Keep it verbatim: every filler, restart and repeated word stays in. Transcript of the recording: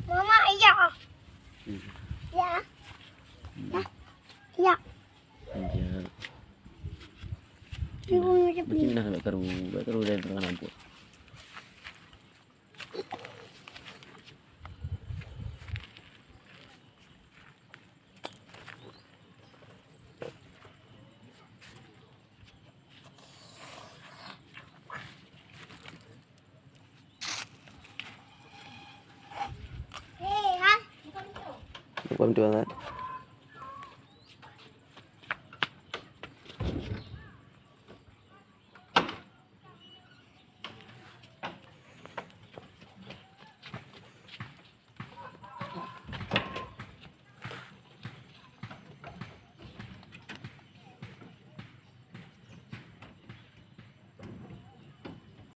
Mama, iya. Hmm. Ya. Ya. Ya. Iya. Ibu macam ni. Mungkin dah sampai karu, sampai karu dan tengah lampu. Bukan betul, kan?